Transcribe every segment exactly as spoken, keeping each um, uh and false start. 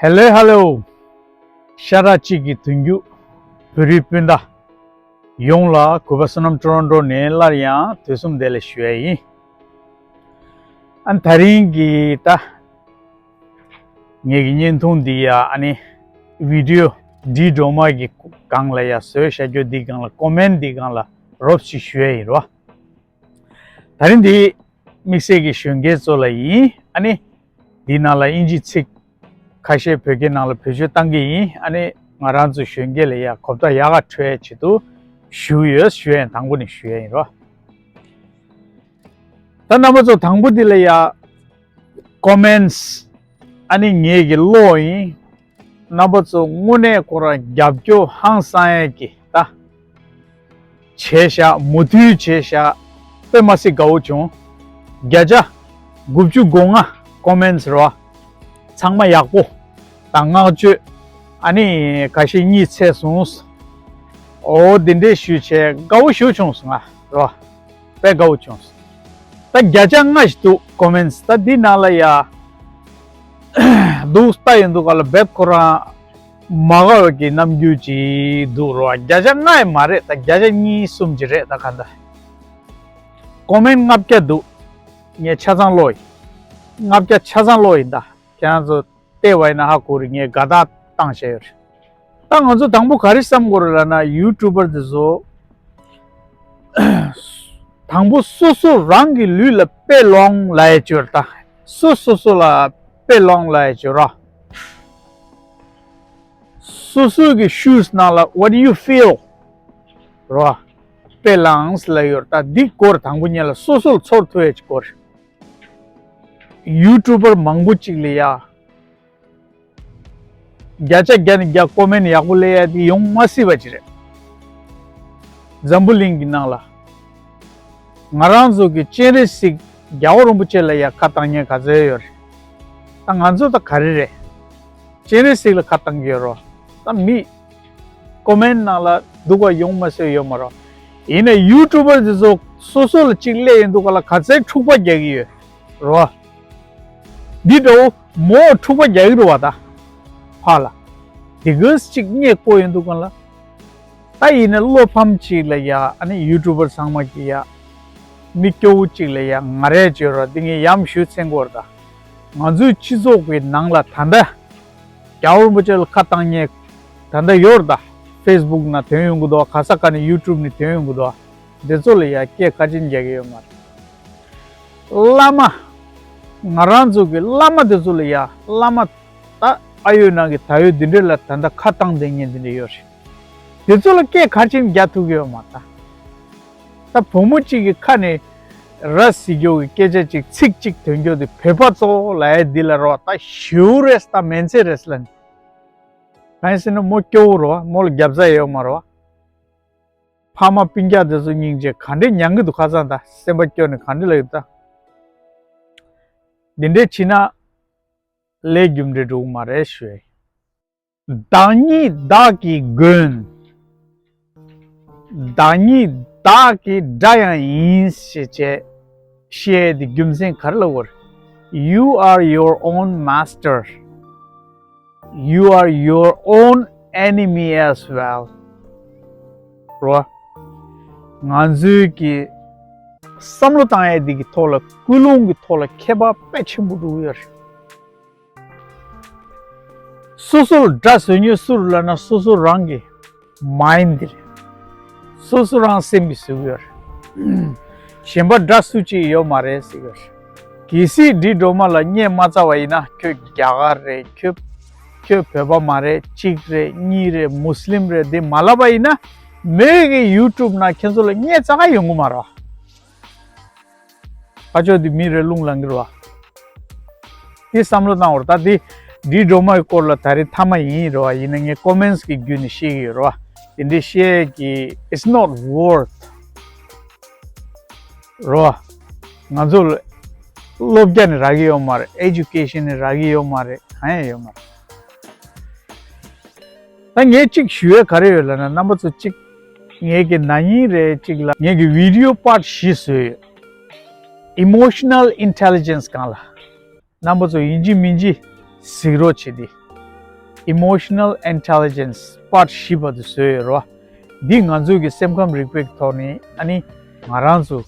ཧེ་ལོ་ཧེ་ལོ། ཤ་ཁྲག་གཅིག་གི་མཐུན་འགྱུར་བོད་རིགས་སྤུན་ཟླ་ཡོངས་ལ་གུས་པ་བསོད་ནམས་ཊོ་རོན་ཊོ་ནས་སླར་ཡང་དུས་གསུམ་བདེ་ལེགས་ཞུ་ཡ་ཡིན། ཨ་ནི་དེ་རིང་གི་ད་ངེད་ཀྱི་བརྙན་ཐུང་འདི་ཡ་ཨ་ནི་བི་ཌིའོ་འདི་སྒྲོལ་མ་གི་སྒང་ལ་ཡ་བཟོས་བཞག་རྒྱུ་འདི་སྒང་ལ་ཀོ་མེན་འདི་སྒང་ལ་རོབ་ཅིག་ཞུ་ཡ་ཡིན་རོ། དེ་རིང་འདི་དམིགས་བསལ་གྱི་གཞོན་སྐྱེས་ཚོ་ལ་ཡིན། ཨ་ནི་འདི་ནང་ལ་དབྱིན་ཇི་ཚིག་ཁ་ཤས་བོད་སྐད་ནང་ལ་བེད་སྤྱོད་བཏང་གི་ཡིན། ཨ་ནི་ང་རང་ཚོ་གཞོན་སྐྱེས་ལ་ཡ་གོ་བརྡ་ཡག་ག་འཕྲོད་ཡ་ཆེད་དུ་ཞུ་ཡོད་ཞུ་ཡ་ཡིན། དང་པོ་ནས་ཞུ་ཡ་ཡིན་རོ། ད་རྣམ་པ་ཚོ་དང་པོ་འདི་ལ་ཡ་ཀོ་མེན་ཨ་ནི་ངེད་ཀྱི་བློ་ཡིན། རྣམ་པ་ཚོ་དངོས་གནས་ཁོ་རང་རྒྱབ་སྐྱོར་ཧང་སང་ཡས་ཀྱི་ད་བྱས་ཤག་མུ་མཐུད་བྱས་ཤག་དཔེ་མ་སྲིད་དགའ་བོ་བྱུང་། བརྒྱ་ཆ་དགུ་བཅུ་གོ་ལྔ་ཀོ་མེན་ཟེར་བ་ཚང་མ་ཡག་པོ་དང་བསྔགས་བརྗོད་ཨ་ནི་ཁ་ཤས་གཉིས་ཚད་སོང་། འོ་འདི་འདྲས་ཞུས་བྱས་དགའ་བོ་ཞུ་བྱུང་སོང་ང་རོ། དཔེ་དགའ་བོ་བྱུང་། ད་བརྒྱ་ཆ་ལྔ་ཞིག་འདུག་ཀོ་མེན་ད་འདི་ནང་ལ་ཡ་འདུག་ལྟ་ཡོང་འདུག་ག་ལ་བེབ་ཁོ་རང་མ་དགའ་བའི་གི་རྣམ་འགྱུར་ཅིག་འདུག་རོ། བརྒྱ་ཆ་ལྔ་ཡི་མ་རེད། ད་བརྒྱ་ཆ་གཉིས་གསུམ་ཅིག་རེད། ད་ག་འདྲ་ཀོ་མེན་ལྔ་བརྒྱ་འདུག་ངས་ཆ་ཚང་ཀློག་ཡིན། ལྔ་བརྒྱ་ཆ་ཚང་ཀློག་ཡིན། ད་ཁྱེད་རང་ཚོ་བལྟས་པ་ཡིན་ན་ཧ་གོ་རེད། ངས་དགའ་རྟགས་བཏང་བཞག་ཡོད་རེད། ད་ང་ཚོ་དང་པོ་ག་རེ་བསམ་དགོས་རེད་ལབ་ན་ཡུ་ཊུབ་པར་དེ་ཚོ་དང་པོ་སོ་སོ་རང་གི་ལུས་ལ་དཔེ་ལོངས་ལབ་ཡ་ཅིག་ཡོད་རེད། ད་སོ་སོ་སོ་ལ་དཔེ་ལོངས་ལབ་ཡ་ཅིག་ཡོད་རེད། སོ་སོ་གི་ཤུས་ནང་ལ་what do you feel རོ། དཔེ་ལངས་ལབ་ཡོད་རེད། ད་འདི་སྐོར་དང་པོ་ཉིད་ལ་སོ་སོ་ལ་ཚོར་ཐུབ་ཡ་ཅིག་དགོས་རེད། ཡུ་ཊུབ་པར་མང་པོ་ཅིག་ལ་ཡ། བརྒྱ་ཆ་བརྒྱ་ནས་བརྒྱ་ཀོ་མེན་ཡག་པོ་སླེབས་ཡ་དེ་ཡོང་མ་སྲིད་པ་ཅིག་རེད། འཛམ་བུ་གླིང་གི་ནང་ལ་ང་རང་ཚོ་གི་སྤྱན་རས་གཟིགས་རྒྱལ་བ་རིན་པོ་ཆེ་ལ་ཡ་ཁ་བཏང་མཁན་ག་ཚོད་ཡོད་རེད། ད་ང་ཚོ་ད་ག་རེ་རེད། སྤྱན་རས་གཟིགས་ལ་ཁ་བཏང་གི་ཡོད་རོ། ད་མི་ཀོ་མེན་ནང་ལ་སྡུག་པ་ཡོང་མ་སྲིད་ཡོད་མ་རོ། ཡིན་ན་ཡུ་ཊུབ་པར་དེ་ཚོ་སོ་སོ་ལ་གཅིག་སླེབས་ཡོང་འདུག་ག་ལ་ག་ཚོད་འཁྲུག་པ་རྒྱག་གི་ཡོད་རོ། འདི་འདྲ་བོ་མོ་འཁྲུག་པ་རྒྱག་གི་རེད་བ། ད་ཕར་ལ་དེ་གས་གཅིག་རྙེད་བཀོད་ཡོང་འདུག་ག་ལ། ད་ཡིན་ན་བློ་ཕམ་གཅིག་ལ་ཡ་ཨ་ནི་ཡུ་ཊུབ་པར་ཚང་མ་གི་ཡ་མི་སྐྱོ་བོ་གཅིག་ལ་ཡ་ང་རེ་བྱོས་ར། འདི་ངས་ཡམ་ཞུ་ཚན་གོ་ར། ད་ང་ཚོའི་སྤྱི་ཚོགས་ཀྱི་ནང་ལ་ད་ལྟ་རྒྱལ་བ་རིན་པོ་ཆེ་ལ་ཁ་བཏང་མཁན་ད་ལྟ་ཡོད་ར། ད་ཕེ་སི་བུག་ན་ཐོན་ཡོང་གི་འདུག་ག་ས་ག་ནས་ཡུ་ཊུབ་ནས་ཐོན་ཡོང་གི་འདུག་འདི་ཚོ་ལ་ཡ་སྐད་ཁ་ཆེན་རྒྱག་གི་ཡོད་མ་རེད། བླ་མ། ང་རང་ཚོ་གི་བླ་མ་འདི་ཚོ་ལ་ཡ་བླ་མ་ད་ཨ་ཡོད་ནང་གི་ད་ཡོད་འདི་འདྲས་ལ་ད་ལྟ་ཁ་བཏང་བསྡད་མཁན་འདི་འདྲས་ཡོད་རེད། འདི་ཚོ་ལ་སྐད་ཁ་ཆེན་རྒྱག་ཐུབ་ཀྱི་ཡོད་མ་རེད། ད་བུ་མོ་གཅིག་གི་ཁ་ནས་ར་ཟེར་རྒྱུ་གི་སྐད་ཆ་གཅིག་ཚིག་གཅིག་ཐོན་རྒྱུ་དེ་བོད་པ་གཙོ་བོ་ལ་ཡ་འདི་ལ་རོ། ད་ཞེའུ་རེད་ད་མེན་ཚེ་རེད་ལ་ནི། གང་ཡིན་ཟེར་ན་མོ་སྐྱོ་བོ་རོ། མོ་ལ་རྒྱབ་རྩ་ཡོད་མ་རོ། ཕ་མ་སྤུན་ཀྱག་དེ་ཚོ་སྙིང་རྗེ་ག་འདྲས་མྱང་གི་འདུག་ཁ་སང་ད་སེམས་པ་སྐྱོ་ནས་ག་འདྲས་ལ་ཡོད་ད། འདི་འདྲས་བྱས་ན་ལས་རྒྱུ་འབྲས་འགྲུབ་མ་རེད་ཞུ་ཡ་ཡིན། བདག་ཉིད་བདག་གི་མགོན། བདག་ཉིད་བདག་གི་དགྲ་ཡང་ཡིན་ཞེས་བྱས། བཤད་དེ་རྒྱུ་མཚན་ག་རེ་ལབ་དགོས་རེད། You are your own master. You are your own enemy as well. རོ། ང་ཚོའི་གི་བསམ་བློ་བཏང་ཡས་འདི་གི་ཐོག་ལ་ཀུན་སློང་གི་ཐོག་ལ་ཁྱད་པར་དཔེ་ཆེན་པོ་འགྲོ་གི་ཡོད་རེད། སོ་སོ་ལ་དགྲ་བཟོ་མྱོང་སུ་རེད་ལབ་ན་སོ་སོ་རང་གི་མའིན་ཌི་རེད། སོ་སོ་རང་སེམས་ཀྱིས་བཟོས་ཡོད་རེད། གཞན་པ་དགྲ་སུ་གཅིག་ཡོད་མ་རེད་ཟེར་གྱི་ཡོད་རེད། གལ་སྲིད་འདི་སྒྲོལ་མ་ལ་བརྙས་མ་བཙལ་བ་ཡིན་ན་ཁྱོད་རྒྱ་གར་རེད། ཁྱོད་ཁྱོད་བོད་པ་མ་རེད། གཅིག་རེད། གཉིས་རེད། མུ་སི་ལིམ་རེད། འདི་མ་ལབ་པ་ཡིན་ན་མོས་ཀྱི་ཡུ་ཊུབ་ནང་ཁྱེད་ཚོ་ལ་བརྙས་ཙག་ག་ཡོང་གི་མ་རེད། ཕ་ཕྱོགས་འདི་མི་རེ་རླུང་ལངས་གི་རེད་བ། འདི་བསམ་བློ་བཏང་བར་ད་འདི་འདི་སྒྲོལ་མ་གི་སྐོར་ལ་ད་རེས་མཐའ་མ་ཡིན་རེད་བ། ཡིན་ན་ངས་ཀོ་མེན་ཊི་གི་བརྒྱུད་ནས་བཤད་ཀྱི་ཡོད་རེད་བ། དེ་འདྲའི་བཤད་ཀྱི་it's not worth རེད་བ། ང་ཚོ་ལ་སློབ་སྦྱོང་ནི་རག་གི་ཡོད་མ་རེད། ཨེ་ཌུ་ཀེ་ཤན་ནི་རག་གི་ཡོད་མ་རེད། གང་ཡང་ཡོད་མ་རེད། ད་ངས་གཅིག་ཞུ་ཡས་ག་རེ་ཡོད་ལབ་ན་རྣམ་པ་ཚོ་གཅིག་ངས་ཀྱི་ན་ནིང་རེ་གཅིག་ལ་ངས་ཀྱི་བི་ཌི་ཡོ་པཱར་ཊི་བཞི་བཟོས་ཡོད། Emotional Intelligence སྒང་ལ་རྣམ་པ་ཚོ་ཡིན་གཅིག་མིན་གཅིག་གཟིགས་རོགས་བྱེད་དེ། Emotional Intelligence Part་བཞི་བར་དུ་བཟོས་ཡོད་རེད་བ། འདི་ང་ཚོའི་གི་སེམས་ཁམས་རིག་པའི་ཐོག་ནས་ཨ་ནི་ང་རང་ཚོ་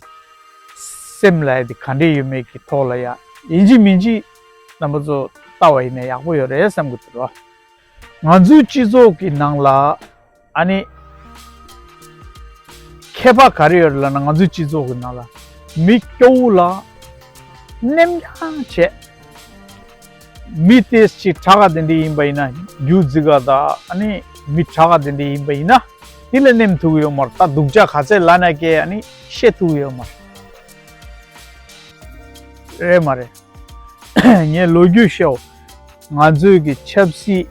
སེམས་ལ་ཡ་དེ་ག་འདྲས་ཡོད་མེད་ཀྱི་ཐོག་ལ་ཡ་ཡིན་གཅིག་མིན་གཅིག་རྣམ་པ་ཚོ་ལྟ་བ་ཡིན་ན་ཡག་པོ་ཡོད་རེད་བསམ་གི་འདུག་རེད་བ། ང་ཚོའི་སྤྱི་ཚོགས་ཀྱི་ནང་ལ་ཨ་ནི་ཁྱད་པར་ག་རེ་ཡོད་རེད་ལབ་ན། ང་ཚོའི་སྤྱི་ཚོགས་ཀྱི་ནང་ལ་མི་སྐྱོ་བོ་ལ་ནེམ་རྐྱང་བྱས། མི་ཏོག་ཙམ་ཅིག་དྲག་ག་དེ་འདྲ་ཡིན་པ་ཡིན་ན། རྒྱུ་རྫི་ག་དང་ཨ་ནི་མི་དྲག་ག་དེ་འདྲ་ཡིན་པ་ཡིན་ན། དེ་ལ་ནེམ་ཐུབ་ཀྱི་ཡོད་མ་རེད། ད་སྡུག་ཅག་ག་ཚད་ལབ་ན་ཀྱེ་ཨ་ནི་བཤད་ཐུབ་ཀྱི་ཡོད་མ་རེད། རེད་མ་རེད། ངས་ལོ་རྒྱུས་བཤད། ང་ཚོའི་གི་ཆབ་སྲིད་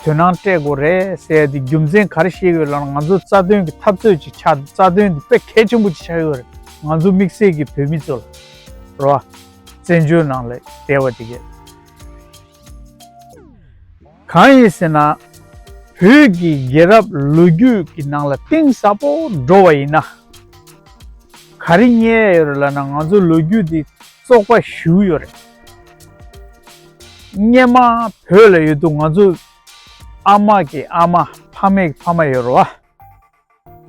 དོ་སྣང་སྤྲད་དགོས་རེད་ཟེར་ཏེ་རྒྱུ་མཚན་ག་རེ་བཤད་ཀྱི་ཡོད་ལབ་ན། ང་ཚོ་རྩ་དོན་གྱི་འཐབ་རྩོད་ཅིག་ཆགས། རྩ་དོན་དེ་དཔེ་གལ་ཆེན་པོ་ཅིག་ཆགས་ཡོད་རེད། ང་ཚོ་དམིགས་བསལ་གྱི་བོད་མི་ཚོ་ལ་རེད་བ། བཙན་བྱོལ་ནང་ལ་བསྡད་པ་དེ་གས། གང་ཡིན་ཟེར་ན། བོད་ཀྱི་རྒྱལ་རབས་ལོ་རྒྱུས་ཀྱི་ནང་ལ་གཏིང་ཟབ་པོ་འགྲོ་བ་ཡིན་ན། ག་རེ་རྙེད་ཡོད་རེད་ལབ་ན། ང་ཚོ་ལོ་རྒྱུས་འདི་བཙོག་པ་ཞེ་པོ་ཡོད་རེད། སྔོན་མ་བོད་ལ་ཡོད་དུས་ང་ཚོ་ཨ་མ་གི་ཨ་མ་ཕ་མའི་ཕ་མ་ཡོད་རེད་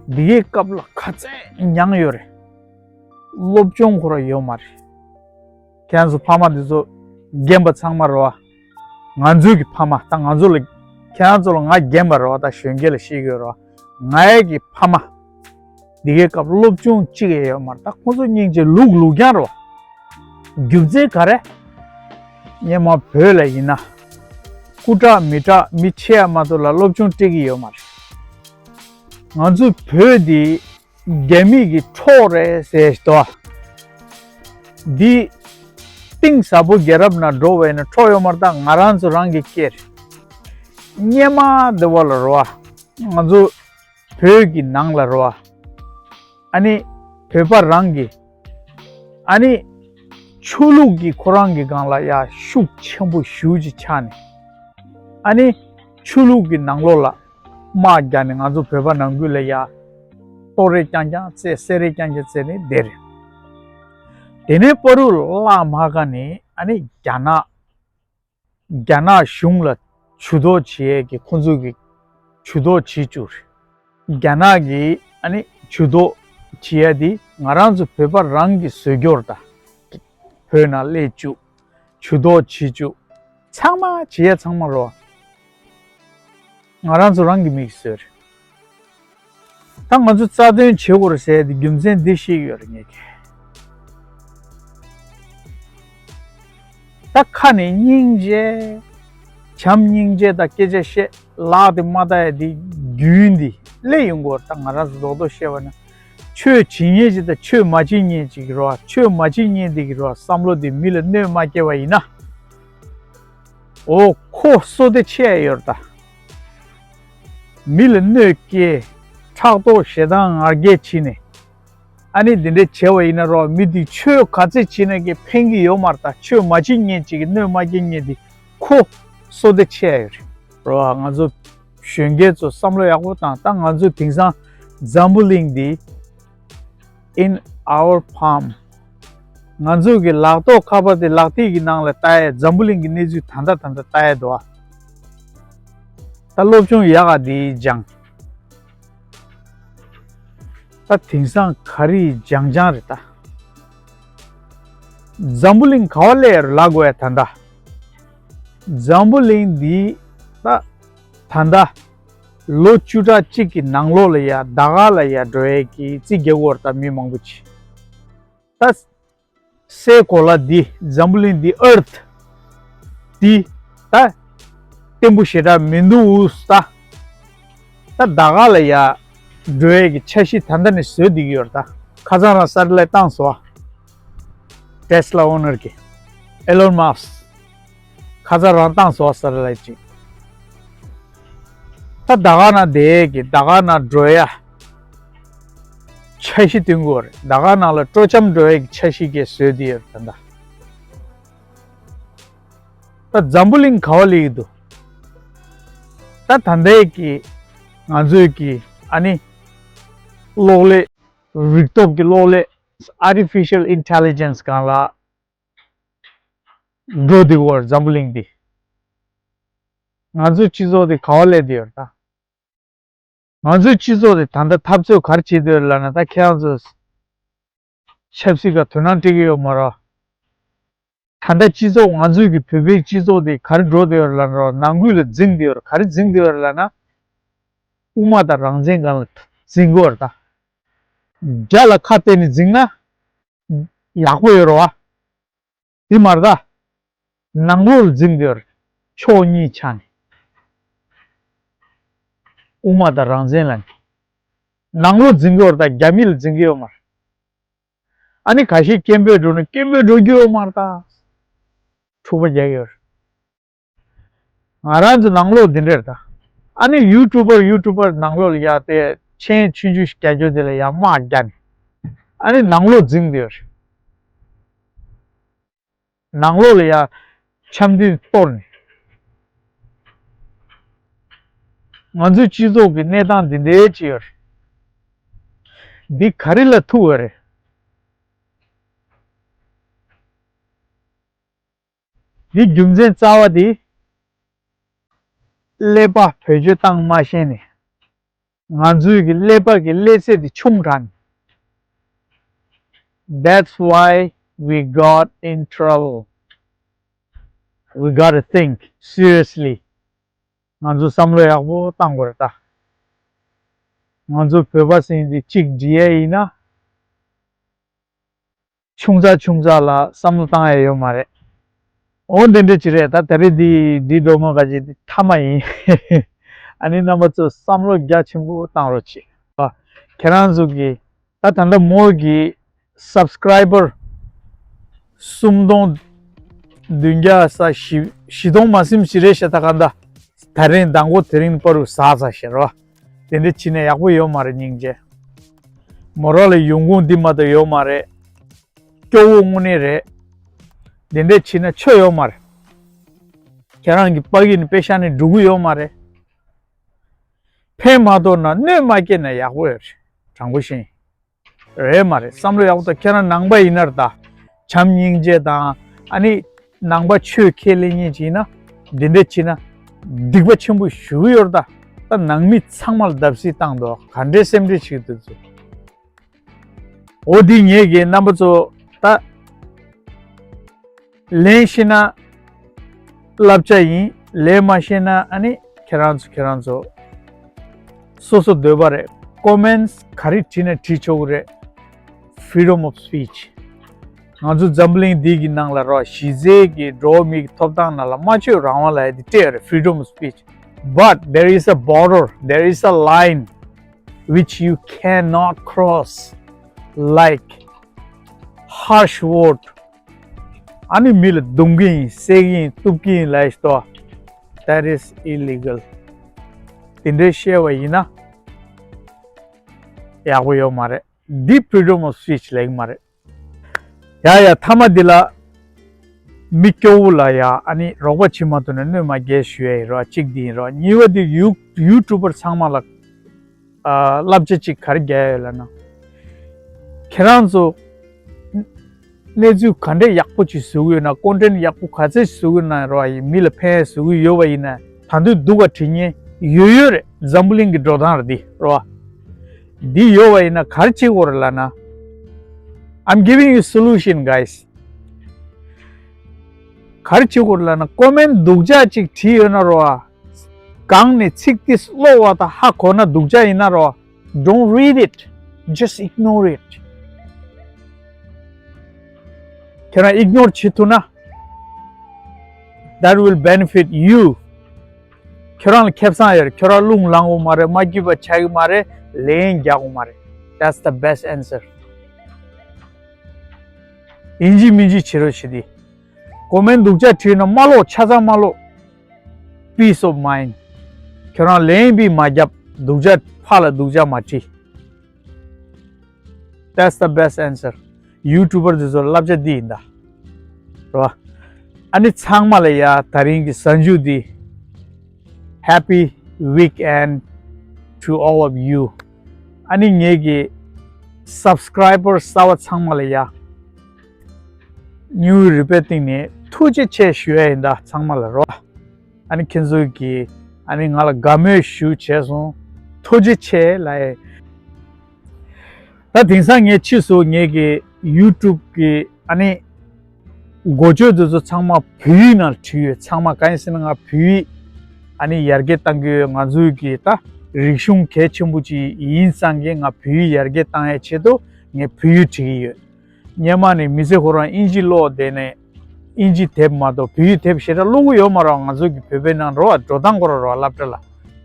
བ། འདི་གའི་སྐབས་ལ་ག་ཚད་མྱངས་ཡོད་རེད། སློབ་སྦྱོང་ཁོ་རང་ཡོད་མ་རེད། ཁྱེད་རང་ཚོ་ཕ་མ་འདི་ཚོ་རྒན་པ་ཚང་མ་རེད་བ། ང་ཚོའི་གི་ཕ་མ། ད་ང་ཚོ་ལ། ཁྱེད་རང་ཚོ་ལ་ང་རྒན་པ་རེད་བ། ད་གཞོན་སྐྱེས་ལ་བཤད་ཀྱི་ཡོད་རེད་བ། ང་ཡི་གི་ཕ་མ་འདི་གའི་སྐབས་སློབ་སྦྱོང་གཅིག་ཡང་ཡོད་མ་རེད། ད་ཁོ་ཚོ་སྙིང་རྗེ་ལུག་ལུག་རྐྱང་རེད་བ། རྒྱུ་མཚན་ག་རེ། སྔོན་མ་བོད་ལ་ཡིན་ན་སྐུ་དྲག་མི་དྲག་མི་ཆེ་ཡ་མ་གཏོགས་ལ་སློབ་སྦྱོང་སྤྲད་ཀྱི་ཡོད་མ་རེད། ང་ཚོ་བོད་འདི་རྒྱ་མི་གི་འཕྲོག་རེད་ཟེར་ཞིག་འདུག་འདི་གཏིང་ཟབ་པོ་རྒྱལ་རབས་ནང་འགྲོ་བས་ན་འཕྲོག་ཡོད་མ་རེད། ད་ང་རང་ཚོ་རང་གི་སྐད་རེད། སྔོན་མ་འདི་བ་ལ་རེད་བ། ང་ཚོ་བོད་ཀྱི་ནང་ལ་རེད་བ། ཨ་ནི་བོད་པ་རང་གི་ཨ་ནི་ཆོས་ལུགས་ཀྱི་ཁོ་རང་གི་སྒང་ལ་ཡ་ཤུགས་ཆེན་པོ་ཞེ་པོ་ཅིག་ཆགས་ནས། ཨ་ནི་ཆོས་ལུགས་ཀྱི་ནང་ལོགས་ལ་དམག་རྒྱག་ནས་ང་ཚོ་བོད་པ་ནང་ཁུལ་ལ་ཡ་གཏོར་རེས་རྐྱང་རྐྱང་རྩེ། བསད་རེས་རྐྱང་རྐྱང་རྩེ་ནས་བསྡད་རེད། དེ་ནས་བར་དུ་བརླག་མ་དགའ་ནས་ཨ་ནི་རྒྱ་ནག་རྒྱ་ནག་གཞུང་ལ་ཇུས་གཏོགས་བྱེད་ཡས་ཀྱི་ཁོང་ཚོ་གི་ཇུས་གཏོགས་བྱེད་བཅུག་རེད། རྒྱ་ནག་གི་ཨ་ནི་ཇུས་གཏོགས་བྱེད་ཡས་དེ་ང་རང་ཚོ་བོད་པ་རང་གི་བཟོས་རྒྱུ་རེད། ད་བོད་ནང་སླེབས་བཅུག་ཇུས་གཏོགས་བྱེད་བཅུག་ཚང་མ་བྱེད་ཡས་ཚང་མ་རོ། ང་རང་ཚོ་རང་གི་མིག་གིས་བཟོས་རེད། ད་ང་ཚོ་རྩ་དོན་བྱེད་དགོས་རེད་ཟེར་ཏེ་རྒྱུ་མཚན་འདི་བཤད་ཀྱི་ཡོད་རེད་ངས་ཀྱིས། ད་ཁ་ནས་སྙིང་རྗེ་བྱམས་སྙིང་རྗེ་དང་སྐད་ཆ་བཤད། ལག་དེ་མ་བལྟ་ཡ་དེ་རྒྱུན་འདི་སླེབས་ཡོང་གི་ཡོད་རེད། ད་ང་རང་ཚོ་རྡོག་རྡོག་བཤད་པ་ན། ཆོས་བྱེད་མཁན་ཅིག་དང་ཆོས་མ་བྱེད་མཁན་ཅིག་རེད་བ། ཆོས་མ་བྱེད་མཁན་དེ་གི་རེད་བ། བསམ་བློ་དེ་མི་ལ་གནོད་མ་སྐྱེལ་བ་ཡིན་ན། འོ་ཁོ་བསོད་བདེ་ཆེ་ཡ་ཡོད་རེད་ད། མི་ལ་གནོད་སྐྱེལ། ཕྲག་དོག་ཞེ་སྡང་ང་རྒྱལ་བྱས་ནས། ཨ་ནི་འདི་འདྲ་བྱས་པ་ཡིན་ན་རོ། མི་འདི་ཆོས་ག་ཚད་བྱས་ན་གི་ཕན་གི་ཡོད་མ་རེད་ད། ཆོས་མ་བྱེད་མཁན་ཅིག་གི་གནོད་མ་སྐྱེལ་མཁན་འདི་ཁོ་བསོད་བདེ་ཆེ་ཡ་ཡོད་རེད་རོ། ང་ཚོ་གཞོན་སྐྱེས་ཚོ་བསམ་བློ་ཡག་པོ་བཏང་། ད་ང་ཚོ་དེང་སང་འཛམ་བུ་གླིང་འདི་in our palm། ང་ཚོ་གི་ལག་ཐོག་ཁ་པར་དེ་ལག་མཐིལ་གྱི་ནང་ལ་ལྟ་ཡས། འཛམ་བུ་གླིང་གི་གནས་ཚུལ་ད་ལྟ་ད་ལྟ་ལྟ་ཡས་འདུག་ཨ། ད་སློབ་སྦྱོང་ཡག་ག་དེ་སྦྱངས། ད་དེང་སང་ག་རེ་སྦྱང་སྦྱང་རེད་ད། འཛམ་བུ་གླིང་ག་བ་སླེབས་ཡོད་རེད་ལབ་དགོས་ཡ་ད་ལྟ། འཛམ་བུ་གླིང་འདི་ད་ད་ལྟ་ལོ་བཅུ་ཕྲག་གཅིག་གི་ནང་ལོགས་ལ་ཡ་ཟླ་སྒར་ལ་ཡ་འགྲོ་ཡས་ཀྱི་རྩིས་རྒྱག་གི་ཡོད་རེད་ད། མི་མང་པོ་ཅིག་ད། སའི་གོ་ལ་འདི། འཛམ་བུ་གླིང་འདི། earth འདི་ད་བརྟན་པོ་ཞེ་དྲག་མི་འདུག་ད། ད་ཟླ་སྒར་ལ་ཡ་འགྲོ་ཡས་ཀྱི་འཆར་གཞི་ད་ལྟ་ནས་བཟོས་བསྡད་ཀྱི་ཡོད་རེད་ད། ཁ་སང་རང་སེ་ཊི་ལའེ་ཊི་བཏང་སོང་ཨ། Tesla owner གི་Elon Musk ཁ་སང་རང་བཏང་སོང་ཨ། སེ་ཊི་ལའེ་ཊི་ཅིག་ད་ཟླ་སྒར་ནང་བསྡད་ཡས་ཀྱི། ཟླ་སྒར་ནང་འགྲོ་ཡ་འཆར་གཞི་བཏིང་གི་ཡོད་རེད། ཟླ་སྒར་ནང་ལ་སྤྲོ་འཆམ་འགྲོ་ཡས་ཀྱི་འཆར་གཞི་གས་བཟོས་བསྡད་ཡོད་རེད་ད་ལྟ། ད་འཛམ་བུ་གླིང་ག་བ་སླེབས་ཀྱི་འདུག་ད་ད་ལྟའི་གི་ང་ཚོའི་གི་ཨ་ནི་གློག་ཀླད། རིག་སྟོབས་ཀྱི་གློག་ཀླད། Artificial Intelligence སྒང་ལ་འགྲོ་བསྡད་ཡོད་རེད་འཛམ་བུ་གླིང་འདི། ང་ཚོའི་སྤྱི་ཚོགས་དེ་ག་བ་སླེབས་བསྡད་ཡོད་རེད་ད། ང་ཚོའི་སྤྱི་ཚོགས་དེ་ད་ལྟ་འཐབ་རྩོད་ག་རེ་བྱེད་བསྡད་ཡོད་ལབ་ན། ད་ཁྱེད་རང་ཚོ་ཆབ་སྲིད་ཀ་དོ་སྣང་སྤྲད་ཀྱི་ཡོད་མ་རེད། ད་ལྟ་སྤྱི་ཚོགས་ང་ཚོའི་གི་བོད་པའི་སྤྱི་ཚོགས་དེ་ག་རེ་འགྲོ་བསྡད་ཡོད་རེད་ལབ་ན། ནང་ཁུལ་ལ་འཛིང་བསྡད་ཡོད་རེད། ག་རེ་འཛིང་བསྡད་ཡོད་རེད་ལབ་ན། དབུ་མ་དང་རང་བཙན་སྒང་ལ་འཛིང་གི་ཡོད་རེད་ད། རྒྱ་ལ་ཁ་གཏད་ནས་འཛིང་ན་ཡག་པོ་ཡོད་རེད་བ། དེ་མ་རེད་ད། ནང་ལོགས་ལ་འཛིང་བསྡད་ཡོད་རེད། ཕྱོགས་གཉིས་ཆ་ནས། དབུ་མ་དང་རང་བཙན་ལ་ནི། ནང་ལོགས་འཛིང་གི་ཡོད་རེད་ད། རྒྱ་མི་ལ་འཛིང་གི་ཡོད་མ་རེད། ཨ་ནི་ཁ་ཤས་སྐད་འབོད་འགྲོ་ན་སྐད་འབོད་འགྲོ་རྒྱུ་ཡོད་མ་རེད་ད། འཁྲུག་པ་རྒྱག་གི་ཡོད་རེད། ང་རང་ཚོ་ནང་ལོགས་འདི་འདྲ་རེད་ད། ཨ་ནི་ཡུ་ཊུབ་པར་ཡུ་ཊུབ་པར་ནང་ལོགས་ལ་ཡ་དེ་མཆན་ཆུང་ཆུང་ཞིག་རྒྱག་རྒྱུ་དེ་ལ་ཡ་དམག་རྒྱག་ནས། ཨ་ནི་ནང་ལོགས་འཛིང་བསྡད་ཡོད་རེད། ནང་ལོགས་ལ་ཡ་འཆམ་མཐུན་གཏོར་ནས། ང་ཚོའི་སྤྱི་ཚོགས་ཀྱི་གནས་སྟངས་འདི་འདྲའི་ཅིག་ཡོད་རེད། འདི་ག་རེ་ལ་ཐུག་ཡོད་རེད། འདི་རྒྱུ་མཚན་རྩ་བ་དེ། ཀླད་པ་བེད་སྤྱོད་བཏང་མ་ཤེས་ནས། ང་ཚོའི་གི་ཀླད་པ་གི་ཀླད་ཚད་དེ་ཆུང་དྲགས་ནས། That's why we got in trouble. We gotta think seriously. ང་ཚོ་བསམ་བློ་ཡག་པོ་བཏང་དགོས་རེད་ད། ང་ཚོ་བོད་པ་ཟེར་མཁན་དེ་གཅིག་སྒྲིལ་ཡས་ཡིན་ན། ཆུང་ཙག་ཆུང་ཙག་ལ་བསམ་བློ་བཏང་ཡ་ཡོད་མ་རེད། འོ་དེ་འདྲ་ཅིག་རེད། ད་ད་རེས་འདི་འདི་སྒྲོལ་མ་དགའ་ཆེན་འདི་མཐའ་མ་ཡིན། ཨ་ནི་རྣམ་པ་ཚོ་བསམ་བློ་རྒྱ་ཆེན་པོ་བཏང་རོགས་བྱེད། ཨ། ཁྱེད་རང་ཚོ་གི་ད་ད་ལྟ་མོ་གི་སབ་སི་ཀ་རའི་བར་སུམ་སྟོང་བདུན་བརྒྱ་ས་བཞི་བཞི་སྟོང་མ་ཟིན་ཞིག་རེད་ཤག་ད་ག་ད་ད་རེས་མདང་དགོང་དེ་རིང་པ་རུ་ཟག་ཚར་ཤག་རོ། དེ་འདྲ་བྱས་ནས་ཡག་པོ་ཡོད་མ་རེད་སྙིང་རྗེ། མོ་རང་ལ་ཡོང་ཁུངས་འདི་མ་གཏོགས་ཡོད་མ་རེད། སྐྱོ་བོ་དངོས་གནས་རེད། དེ་འདྲ་བྱས་ན་ཆོ་ཡོད་མ་རེད། ཁྱེད་རང་གི་ཕ་གི་ནི་པེ་ཤ་ནི་འགྲོ་གི་ཡོད་མ་རེད། ཕན་མ་ཐོགས་ན་གནོད་མ་སྐྱེལ་ན་ཡག་པོ་ཡོད་རེད། དྲང་པོ་བཤད། རེད་མ་རེད། བསམ་བློ་ཡག་པོ་ད། ཁྱེད་རང་ནང་པ་ཡིན་ན་རེད་ད། བྱམས་སྙིང་རྗེ་དང་ཨ་ནི་ནང་པ་ཆོས་ཁས་ལེན་མཁན་ཅིག་ཡིན་ན། འདི་འདྲ་བྱས་ན་སྡིག་པ་ཆེན་པོ་ཞུ་གི་ཡོད་རེད་ད། ད་ནང་མི་ཚང་མ་ལ་བརྡབ་གསིག་བཏང་འདུག་ག་འདྲའི་སེམས་ཁྲལ་བྱེད་འདུག་ཚོ། འོ་འདི་ངས་ཀྱི་རྣམ་པ་ཚོ་ད་ལན་ཤེས་ན་བསླབ་བྱ་ཡིན། ལན་མ་ཤེས་ན་ཨ་ནི་ཁྱེད་རང་ཚོ་ཁྱེད་རང་ཚོ་སོ་སོ་འདོད་པ་རེད། ཀོ་མེན་ཊི་ག་རེ་བྲིས་ན་བྲིས་ཆོག་གི་རེད། Freedom of speech. ང་ཚོ་འཛམ་བུ་གླིང་འདི་གི་ནང་ལ་རོ། གཞི་རྩའི་གི་འགྲོ་བ་མིའི་ཐོབ་ཐང་ནང་ལ་སྨྲ་བརྗོད་རང་དབང་ལབ་ཡ་དེ་སྤྲད་ཡོད་རེད། Freedom of speech. But there is a border, there is a line which you cannot cross, like harsh word. ཨ་ནི་མི་ལ་རྡུང་གི་ཡིན། བསད་ཀྱི་ཡིན། གཏུབ་ཀྱི་ཡིན་ལབ་ཡ་ཞིག་འདུག That is illegal. དེ་འདྲའི་བཤད་པ་ཡིན་ན་ཡག་པོ་ཡོད་མ་རེད། འདི་freedom of speech ལེགས་མ་རེད། ཡ་ཡ། མཐའ་མ་འདི་ལ་མི་སྐྱོ་བོ་ལ་ཡ་ཨ་ནི་རོགས་པ་བྱེད་མ་ཐུབ་ན་གནོད་མ་སྐྱེལ་ཞུ་ཡ་ཡིན་རོ། གཅིག་འདི་ཡིན་རོ། གཉིས་པ་འདི་ཡུ་ཡུ་ཊུབ་པར་ཚང་མ་ལ་ཨ་བསླབ་བྱ་གཅིག་ག་རེ་རྒྱག་ཡ་ཡོད་ལབ་ན། ཁྱེད་རང་ཚོ་གནས་ཚུལ་ག་འདྲས་ཡག་པོ་ཅིག་བཟོ་གི་ཡོད་ན། ཀོན་ཊེན་ཊི་ཡག་པོ་ག་ཚད་ཅིག་བཟོ་གི་ཡོད་ན་རོ། ཡིན་མི་ལ་ཕན་བཟོ་གི་ཡོད་པ་ཡིན་ན། ད་དུང་སྡུག་ག་བྲིས་མཁན་ཡོད་ཡོད་རེད། འཛམ་བུ་གླིང་གི་འགྲོ་སྟངས་རེད་འདི་རོ། འདི་ཡོད་པ་ཡིན་ན་ག་རེ་བྱེད་དགོས་རེད་ལབ་ན། I'm giving you solution, guys. ག་རེ་བྱེད་དགོས་རེད་ལབ་ན། ཀོ་མེན་ཊི་སྡུག་ཅག་ཅིག་བྲིས་ཡོད་ན་རོ། སྒང་ནས་ཚིག་དེ་ཀློག་པ་དང་ཧ་གོ་ན་སྡུག་ཅག་ཡིན་ན་རོ། Don't read it. Just ignore it. ཁྱེད་རང་ཨིག་ནོར་བྱེད་ཐུབ་ན། That will benefit you. ཁྱོད་རང་ལ་ཁེ་བཟང་ཡོད་རེད། ཁྱོད་རང་རླུང་ལངས་ཡོད་མ་རེད། མ་སྐྱིད་པ་ཆགས་ཀྱི་མ་རེད། ལན་རྒྱག་ཡོད་མ་རེད། That's the best answer. ཡིན་གཅིག་མིན་གཅིག་བྱེད་རོགས་བྱེད་དེ། ཀོ་མེན་ཊི་སྡུག་ཅག་བྲིས་ན་མ་ཀློག་ཆ་ཚང་མ་ཀློག Peace of mind. ཁྱོད་རང་ལན་པི་མ་རྒྱབ། སྡུག་ཅག་ཕར་ལ་སྡུག་ཅག་མ་བྲིས། That's the best answer. ཡུ་ཊུབ་པར་དེ་ཚོར་བསླབ་བྱ་འདི་ཡིན་ད། རེད་བ། ཨ་ནི་ཚང་མ་ལ་ཡ་དེ་རིང་གི་གཟའ་མཇུག་འདི། Happy weekend to all of you. ཨ་ནི་ངེད་ཀྱི་སབ་སི་ཀ་རའི་བར་གསར་བ་ཚང་མ་ལ་ཡ། ནིའུ་ཡོག་རི་པོའི་སྟེང་ནས་ཐུགས་རྗེ་ཆེ་ཞུ་ཡ་ཡིན་ད་ཚང་མ་ལ་རོ། ཨ་ནི་ཁྱེད་ཚོ་གིས་ཨ་ནི་ང་ལ་དགའ་མོས་ཞུ་བྱས་སོང་། ཐུགས་རྗེ་ཆེ་ལབ་ཡ། ད་དེང་སང་ངས་ཕྱིས་སུ་ངེད་ཀྱི་ཡུ་ཊུབ་ཀྱི་ཨ་ནི་འགོ་བརྗོད་དེ་ཚོ་ཚང་མ་བོད་ཡིག་ནང་བྲིས་ཡོད། ཚང་མ་གང་ཡིན་ཟེར་ན་ང་བོད་ཡིག་ཨ་ནི་ཡར་རྒྱས་གཏང་གི་ཡོད། ང་ཚོའི་གི་ད་རིག་གཞུང་གལ་ཆེན་པོ་ཅིག་ཡིན་ཙང་གི་ང་བོད་ཡིག་ཡར་རྒྱས་གཏང་ཡའི་ཆེད་དུ་ངས་བོད་ཡིག་བྲིས་ཀྱི་ཡོད། སྔོན་མ་ནས་མི་ཚེ་ཁོ་རང་དབྱིན་ཇི་ཀློག་བསྡད་ནས་དབྱིན་ཇི་དེབ་མ་གཏོགས་བོད་ཡིག་དེབ་ཞེ་དྲག་ཀློག་གི་ཡོད་མ་རེད། ང་ཚོ་གི་བོད་པའི་ནང་རོ་འགྲོ་སྟངས་ཁོ་རང་རོ་སློབ་གྲྭ་ལ་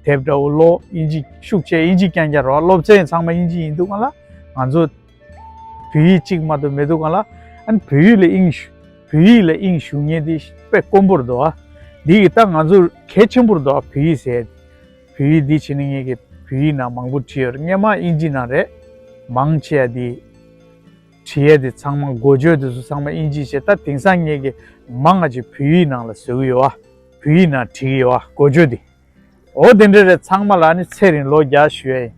དེབ་འདྲ་བོ་ཀློག་དབྱིན་ཇི་ཤུགས་ཆེ་དབྱིན་ཇི་རྐྱང་རྐྱང་རོ་སློབ་ཚན་ཚང་མ་དབྱིན་ཇི་ཡིན་འདུག་ག་ལ། ང་ཚོ་བོད་ཡིག་གཅིག་མ་གཏོགས་མི་འདུག་ག་ལ། ཨ་ནི་བོད་ཡིག་ལ་དབྱིངས་ཞུ་བོད་ཡིག་ལ་དབྱིངས་ཞུ་མཁན་དེ་དཔེ་དཀོན་པོ་རེད་འདུག་ཨ། འདི་གི་ད་ང་ཚོ་གལ་ཆེན་པོ་རེད་འདུག་ཨ། བོད་ཡིག་ཟེར་ཡ་དེ། བོད་ཡིག་འདི་བྱས་ནས་ངེད་ཀྱི་བོད་ཡིག་ནང་མང་པོ་བྲིས་ཡོད་རེད། སྔོན་མ་དབྱིན་ཇི་ནང་རེད། མང་ཆེ་བ་དེ་བྲིས་ཡ་དེ་ཚང་མ་འགོ་བརྗོད་དེ་ཚོ་ཚང་མ་དབྱིན་ཇི་བྱས། ད་དེང་སང་ངེད་ཀྱི་མང་ང་ཅིག་བོད་ཡིག་ནང་ལ་བཟོ་གི་ཡོད་ཨ། བོད་ཡིག་ནང་བྲིས་ཀྱི་ཡོད་ཨ་འགོ་བརྗོད་དེ། འོ་དེ་འདྲ་རེད། ཚང་མ་ལ་ནི་ཚེ་རིང་ལོ་བརྒྱ་ཞུ་ཡ་ཡིན།